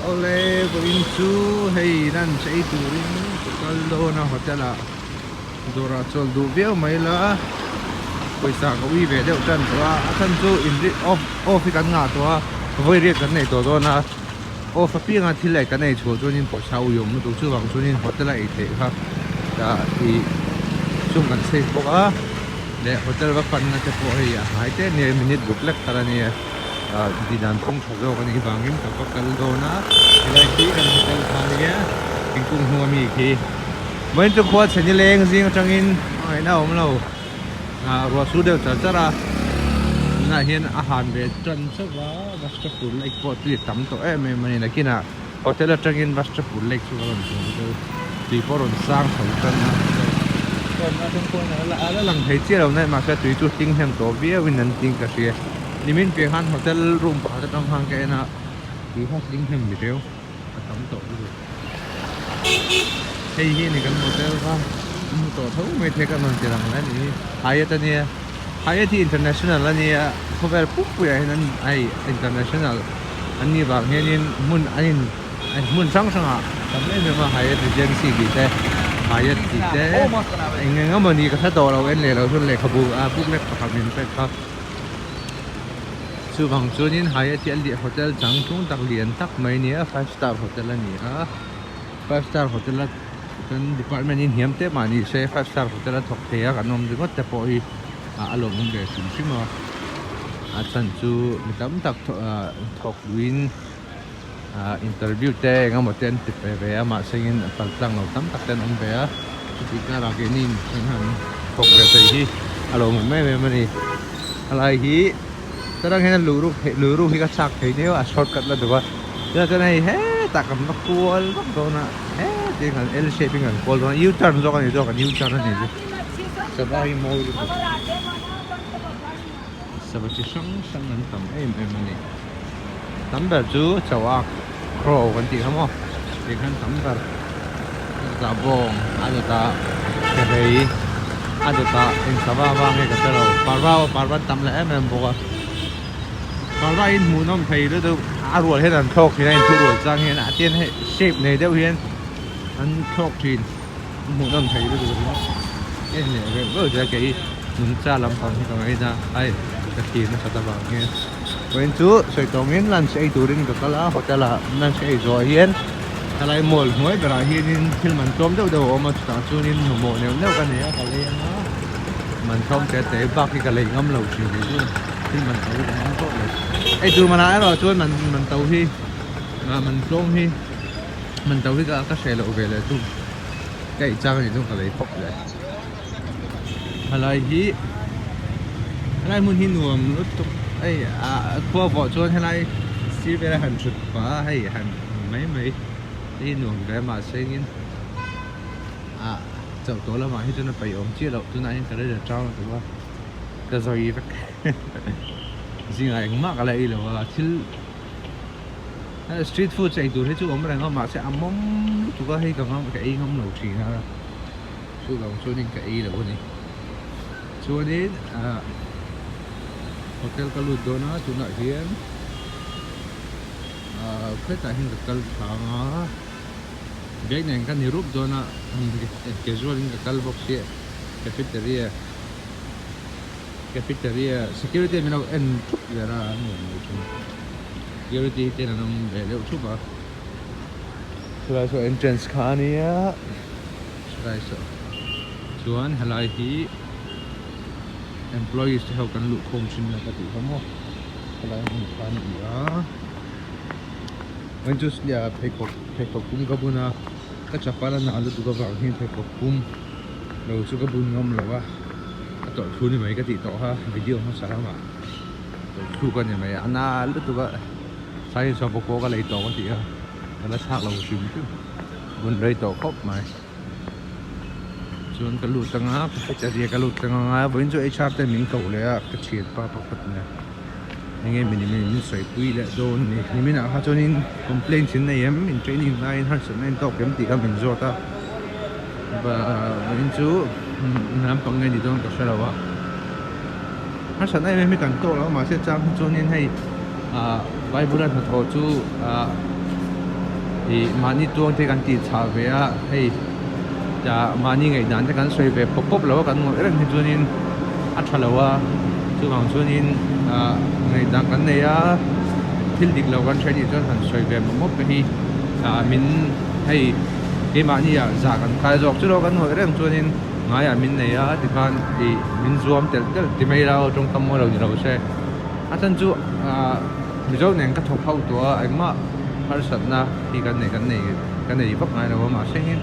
Awle vawiin chu hei lunch ei turin ka kal dawn a hotel ah dawrah chawlh duh viau mai la pawisa ka ui ve deuh tan tawh a a chhan chu inri off off hi kan ngah tawh a vawi riat kan nei tawh dawn a off apianga thil leh kan ei chhuah chuanin pawisa ui awm lutuk chuvang chuanin hotel a ei theih kha ih chung kan save bawk a leh hotel va panna te pawh hei a hnai te nia minute ruk lek kal a nia. Di dan phung tha zawk a nih vangin ka va kal dawn a, helai khi kan hotel kha a nia, thingkung hnung ami khi. Vawiin chu khua chhe nileng zing atangin a ngaihna a awm lo, ruah sur deuh char char a, tunah hian a han ve tan chauh a, Vastrapur lake pawh tui a tam tawh em em a ni, nakinah hotel atangin Vastrapur lake chu ka rawn hmu ang chu, tui pawh a rawn sang chho tan a, a la lang thei chiah lo na mahse tui chu hling hnem tawh viauin an tih ka hria. Nimin piah khan hotel room pakhat atang khan ka en a, tui kha tling hnem ni reu a tam tawh lutuk. Hei hi ani kan hotel kha an hmu tawh tho mai thei ka rawn ti lang leh a nih hi. Hyatt a nia, Hyatt hi international a nia, khawvel pumpuiah hian an hei international an nih vang hianin hmun an in hmun hrang hrangah tam em em a Hyatt Regency tih te Hyatt tih te eng eng emawni ka hre tawh lo en leh lo chuan lehkhabu ah booklet pakhat min pek kha. Chuvang chuanin Hyatt hi a liah hotel chang tlung tak lian tak mai a ni a five star hotel a ni a five star hotel a kan department in hniam te mah ni se five star hotel a thawk thei a kan awm ringawt te pawh hi a lawmawm ve hrim hrim a a chhan chu mi tam tak thawk duhin interview te eng emaw te an ti ve ve a mahse in a kal tlang lo tam tak te an awm ve a chutih karah keini in kan han thawk ve thei hi a lawmawm em em a ni helai hi tarang hian a luh ruk theih luh ruk hi ka chak thei nia a shortcut la duh a tunah chuan hei hetah kan va kual vak dawn a hetin kan L shape in kan kual dawn a U turn zawk a ni zawk an U turn a ni chu sava hi mawi lutuk sava chi hrang hrang an tam em em a ni. Tam ber chu chauh a crow kan tih kha maw tih khan tam ber a dawtah bawng a dawtah kerei a dawtah eng sava vang nge ka hre lo parva pawh parva an tam leh em em bawk a parva hi hmuhnawm thei lutuk a rual hian an thlawk thin a inthu rual chang hian a tian hei shape nei deuh hian an thlawk thin hmuhnawm thei lutuk ringawt en leh reuh reuh zel kei nungcha lampang hi ka ngaina ai ka thlir nasa ta vang hian. Vawiin chu sawi tawngin lunch ei turin ka kal a hotel ah lunch ei zawh hian helai mall hnuai berah hianin thil man tlawm deuh deuh a awm a chutah chuanin mamawh neuh neuh ka nei a ka lei anga man tlawm te te bak hi ka lei ngam lo thin tih chu thil man to hi ka ngam tawh lo ei tur manah erawh chuan man man to hi man tlawm hi man to hi ka ka hreh loh ve leh chu ka ei chang anih chuan ka lei khawp leh. Helai hi helai hmun hi nuam lutuk hei ah khua vawh chuan helai sir vela han thut pah a hei han mai mai te hi nuam ve mahse engin ah chauh tawh lamah hi chuan a peih awm chiah loh tunah hian ka la ri chang lutuk a ka zawi vek zingah engmah ka la ei lo a thil street food ei tur hi chu awm reng a mahse a mawm lutuk a hei ka ngam ka ei ngam lo thin a. Chuvang chuanin ka ei lo a ni. Chuanin ah hotel ka lut dawn a tunah hian ah khetah hian ka kal thlang a bag nen ka ni rup dawn a casual in ka kal bawk sia cafeteria cafeteria security min lo en thup zel a an nuam lo thin security ten an awm ve deuh thup a chulai saw entrance kha a nia. Chulai saw chuan helai hi employees te ho kan luh khawm thin a ka tih kha maw helai hmun kha a ni a chuan chu pheikhawk pheikhawk pum ka bun a ka chapal a nah lutuk avang hian pheikhawk pum lo chu ka bun ngam lo a a tawlh thu ni mai ka tih tawh kha video hmasa lamah tawlh thluk a ni mai a na lutuk a sai saw pawh ka lei tawh ka ti a ka la chhak lo hrim hrim. Bun rei tawh khawp mai chuan ka lut anga cafeteria ka lut tlang anga vawiin chu HR te min koh leh a ka thian pa pakhat nen enge min min sawi pui leh dawn a ni nimin ah kha chuanin complaint in nei em in training laiin harsatna in tawk em tih kha min zawt a vawiin chu naupang nge ni dawn ka hre lo a harsatna em em hi kan tawk lo a mahse chang hi chuanin hei ah bible a hnathawh chu ah. Ih mahni tuang te kan tih chhah ve a hei mahni ngaihdan te kan sawi ve pawp pawp lo a kan ngawih reng hi chuanin a tha lo a chuvang chuanin ah ngaihdan kan nei a thil dik lo kan hria nih chuan han sawi ve mawp mawp te hi ah min hei keimahni ah zah kan khai zawk chu lo kan ngawih reng chuanin ngaiah min nei a tikhan ih min zuam telh telh ti mai ila aw tawngkam mawi lo ni lo se a chan chu ah. Mizo nen ka thawk ho tawh a, engmah harsatna hi kan nei kan nei ka nei vak ngai lo a, mahse hian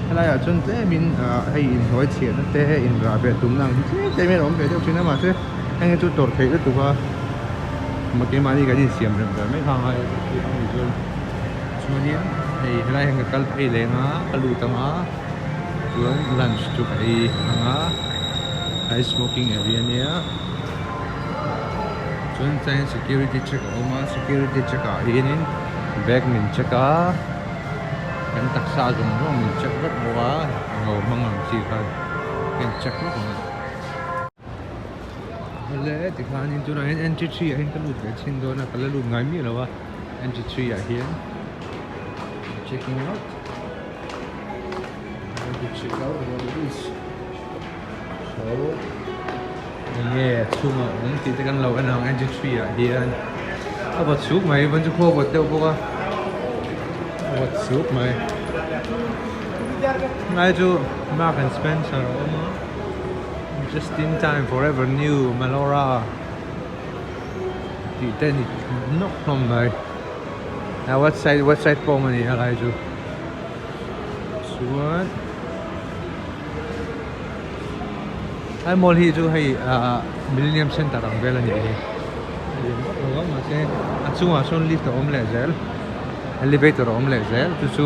helaiah chuan tlemin hei inhnuai chhiahna te inrah beh tumna ang hi tlem tlem hian a awm ve deuh thin a, mahse heng hi chu tawrh theih lutuk a, keimahni kan insiam rem ve mai kha angai a ni chuan chuanin hei helai hian ka kal phei leng a, ka lut ang a chuan lunch chu ka ei ang a, hei smoking area ania. Chuan chuan security check a awm a security check ah hianin bag min check a kan taksa zawng zawng min check vek bawk a a ngo hmang ang chi khan a in check vek ang awle tikhanin tunah hian entry three ah hian ka lut ve chhin dawn a ka la lut ngai miah lo a entry three ah hian checking out check out what it is so. Enge a chhungah awm tih te kan lo en ang engine tree ah hian a vawt chuk mai van chu khua vawt deuh bawk a a vawt chuk mai ngai chu Mark and Spencer a awm a just in time forever new Melora tih te a ni nawk hlawm mai a website website pawh awm a ni a lai chu chuan. Ai mall hi chu hei ah Millennium Center ang vel a nih hi a lian vak lo a mahse a chungah sawn lift a awm leh zel elevator a awm leh zel chu chu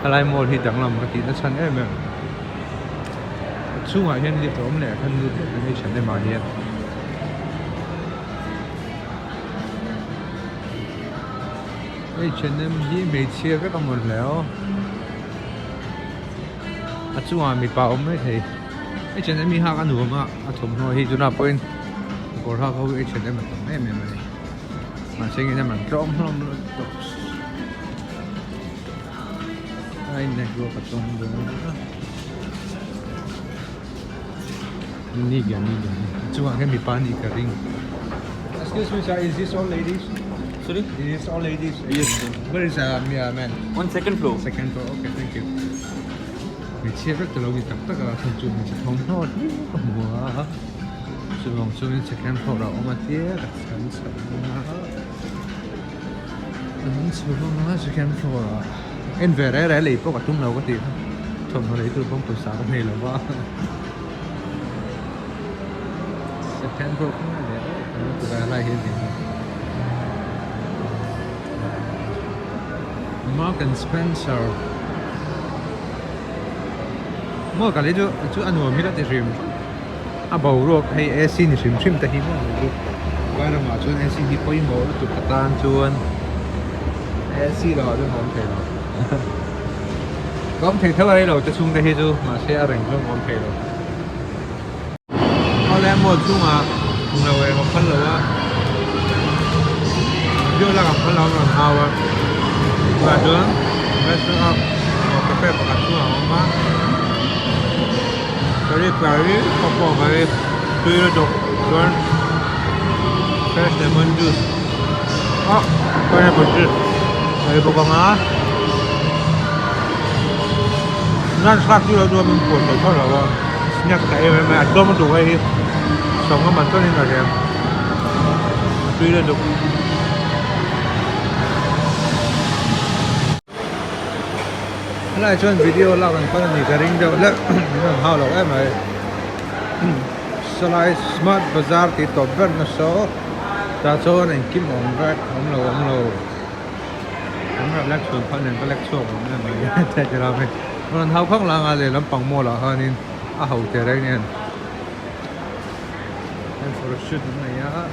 helai mall hi danglam ka tih na chhan em em a chungah hian lift a awm leh khan lut vek ang H&M ah hian. H&M hi hmeichhia vek a mawn hle aw. A chungah mipa awm mai thei H&M hi hak a nuam a a thawmhnaw hi tunah pawhin kawr hak ho hi H&M a tam em em a ni mahse engin an tlawm hlawm lutuk tawh a inneih ruak a tawng dawn a ni ke ni ke a chungah hian mipa a nih ka ring excuse me sir is this all ladies Sorry? Is this all ladies? Yes sir. Where is uh, man? On second floor. Second floor, okay, thank you. Hmeichhia vek ta lo ni tak tak a, chhan chu hmeichhe thawmhnaw hlim ka hmu a, chuvang chuan second floor ah a awm a tia ka chhan chho ang a, kan chho ang a second floor ah en ve reh reh lei pawh ka tum lo ka tih kha thawmhnaw lei tur pawn pawisa ka nei lo va second floor kha ngai leh reuh kan la ti ve lai hi a ni. Mark and Spencer maw ka lei chu chu a nuam hi la ti hrim a boruak hei AC ni hrim hrim te hi maw chu vai ramah chuan AC hi pawimawh lutuk atan chuan AC lo ah chuan ka awm thei lo ka awm thei tho a rei lo te chhung te hi chu mahse a reng chuan ka awm thei lo. Awle maw chungah lo eng a phal lo a video lak a phal lo a rawn hau a chutah chuan restaurant a cafe pakhat chungah a awm a curry curry pawh pawh curry tui lutuk chuan fresh lemon juice ah pineapple juice a ei bawk ang a lunch lak chu lo chuan min puan thei phawt lo a. Snack ta em em a, a tlawm lutuk hei hi sawmnga man chuan in ka hria a tui lutuk. Helai chuan video lak an phal a ni ka ring deuh hlek min rawn hau lo em mai sawlai smart bazar tih tawp ber na saw tah chuan engkim a awm vek awm lo awm lo an rawn lek chhuan phal nen ka lek chhuak awm em mai Rawn hau khang langa lehlam pang mual ah khanin a ho teh reng nen heng photoshoot an nei a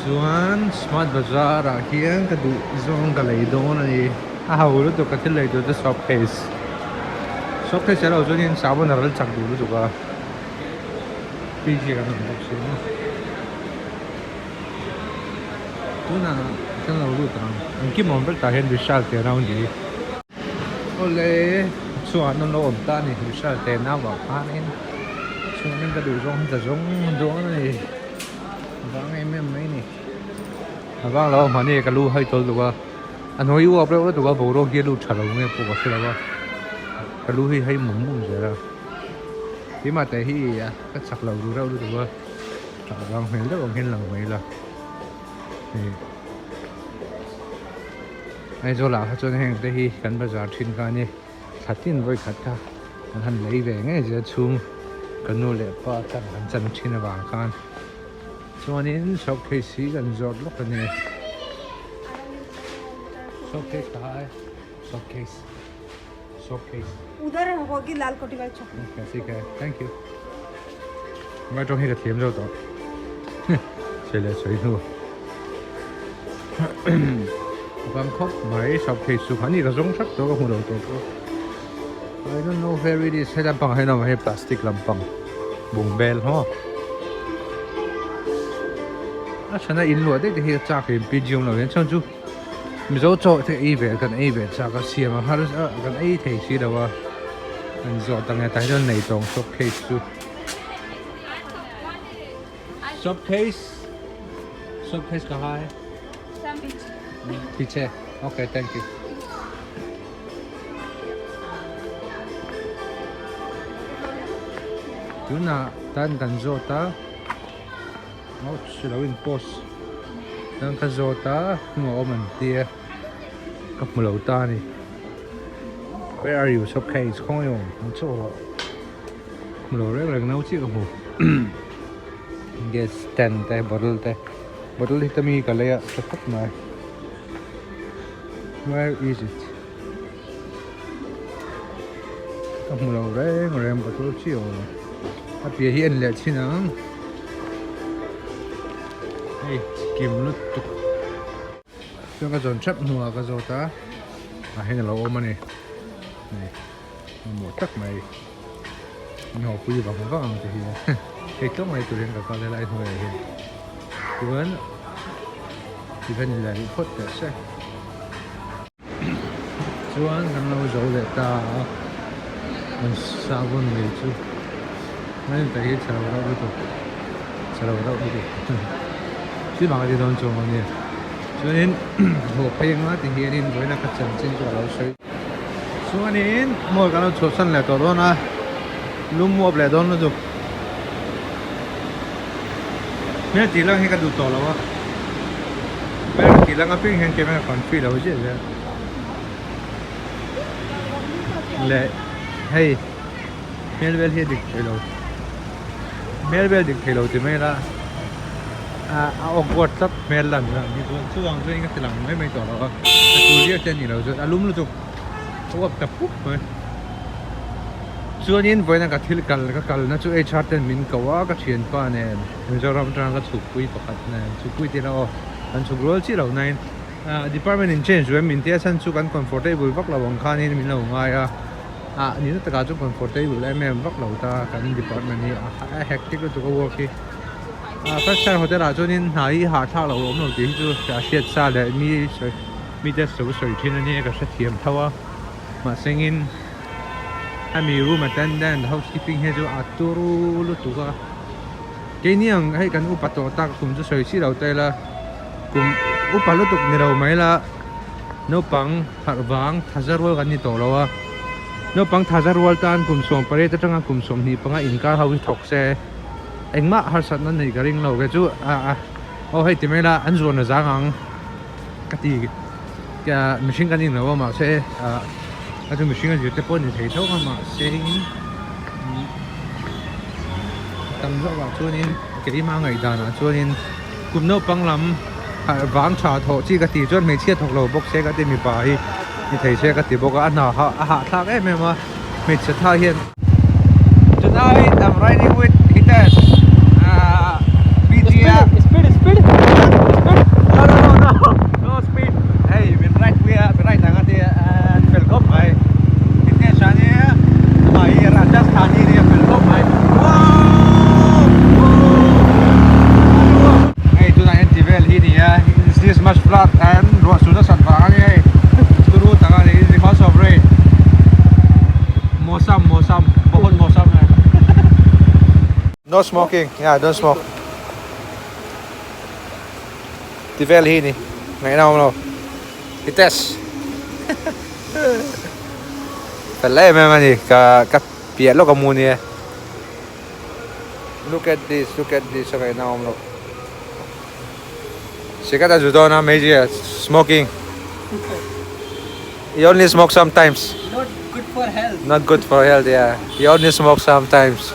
chuan smart bazar ah hian ka duh zawng ka lei dawn a ni a ho lutuk ka thil lei tur te soap case soap case erawh chuanin sahbawn a ral chak duh lutuk a PG kan awm bawk si a. Tunah. Kan lo lut ang. Engkim awm vek tah hian Vishal te nau ni. Awle chhuah an lo awm ta a ni Vishal te nau ah khanin chuanin ka duh zawng hi ka zawng dawn a ni. Vang em em mai a ni. A vang lo a mahni ka lu hai tawl duh a, a hnuai uap reuh lutuk a boruak hi a lut tha lo nge pawh ka hre lo a, ka lu hi hei mum mum zel a. Keimah te hi ka chak lo duh reuh lutuk a, a vang hmel deuh ang hian lang mai ila. Hei Aizawl ah kha chuan heng te hi kan bazar thin kha a ni thla tin vawi khat kha kan han lei ve ngei zel chhung ka nu leh pa tan kan chan thin avang khan chuanin showcase hi kan zawt lawk a ni showcase ka hai showcase showcase Udhar hogi lal koti wali chowk Okay, theek hai. Thank you. Ngai tawng hi ka thiam zo tawh. Sei leh sawi hnu. Bang khawp mai showcase chu ani ka zawng hrep tawh ka hmu lo tawh pawh. I don't know where it is. Hei lampang hian awm hei plastic lampang bung bel haw. A thana in luah daih te hi a chak in PG awm lo hian chuan chu Mizo chaw te ei ve kan ei ve chak a siam a har a kan ei thei si lo a an zawh ta nge tah hian nei tawng shop case chu shop case shop case ka hai piche okay thank you tunah tan kan zawt a. Ouch lo in post chuan ka zawt a hnungah awm an tia ka hmu lo ta a ni where are you showcase khawngaih awm an chawh rawh hmu lo reng reng no chiah ka hmu gas stand te bottle te bottle hi tami ka lei a tha khawp mai where is it ka hmu lo reng reng bottle chiah awm a piah hi en leh chhin ang. Hei kim lutuk chuan ka zawn thap hnuah ka zawt a ah hian alo awm a ni hei mamawh tak mai an haw pui vang vang ang te hi hei tlawng mai tur hian ka kal helai hnuaiah hian chuan ti hian in la rih phawt teh se chuan kan lo zo leh ta a an sahbawn lei chu a in tak hi chhe lo reuh lutuk chhe lo reuh lutuk thil bang a ti dawn chuang a nia chuanin haw phei anga ti hianin vawiina ka chanchin chu a lo sawi chuanin mall kan lo chhuahsan leh tawh dawn a lum uap leh dawn lutuk hmel tih lang hi ka duh tawh lo a hmel tih lang apiang hian camera kan free lo ziah zel leh hei hmel vel hi a dik thei lo hmel vel dik thei lo ti mai ila a awkward tlat hmel lan dan hi chuan chuvang chuan ka ti lang mai mai tawh lo a a tur riau te a ni lo chuan a lum lutuk a uap ta pup mai. Chuanin vawiina ka thil kal ka kalna chu HR ten min ko a, ka thianpa nen Mizoram atanga ka chhukpui pakhat nen chhukpui tih ila aw kan chhuk rual chiah lo nain ah department in change duh em min tia chhan chu kan comfortable vak lo ang khanin min lo ngai a, ah nihna takah chuan comfortable em em vak lo ta kan department hi a hectic lutuk a work hi ah first star hotel ah chuanin hna hi hahthlak loh a awm lo tih hi chu a hriat sa leh mi sawi mite sawi sawi thin a nia ka hrethiam tho a mahsengin. Hemi room attendant housekeeping hi chu a turu lutuk a keini ang hei kan upa tawh tak kum chu sawi chiah lo ta ila kum upa lutuk ni lo mai ila naupang harh vang thaza rual kan ni tawh lo a naupang thaza rual tan kum 18 atanga kum 25 inkar ho hi thawk se engmah harsatna nei ka ring lo kei chu ah aw hei ti mai ila an zuan a zang ang ka ti mihring kan inlo a mahse ah a chu mihring a zir te pawh a ni thei tho a mahse tam zawk ah chuanin keimah ngaihdan ah chuanin kum naupang lam harh vang tha thawh chi ka tih chuan hmeichhia thawk lo bawk se ka ti mipa hi ni thei se ka ti bawk a a hna a hahthlak em em a hmeichhe tha hian Tonight I'm riding with Hitesh uh, PGA Speed, speed, speed, speed. No, no, no, no, no speed. Hey, min ride pui a, min ride ang a tia, an fel khawp mai. Hitesh a nia, amah hi Rajasthani nia fel khawp mai. Wow! Hei, tunah hian ti vel hi nia, is this much flood? And ruah sur nasat vang a ni hei turu tak a ni because of rain mausam mausam bahut mausam hai no smoking yeah don't smoke ti vel hi ni ngaihna awm lo i test fel em em a ni ka ka piah lawk a mu nia look at this look at this a ngaihna awm lo. Cigarette a zu dawn a Meiji smoking. He only smoke sometimes. Not good for health. Not good for health, yeah. He only smoke sometimes.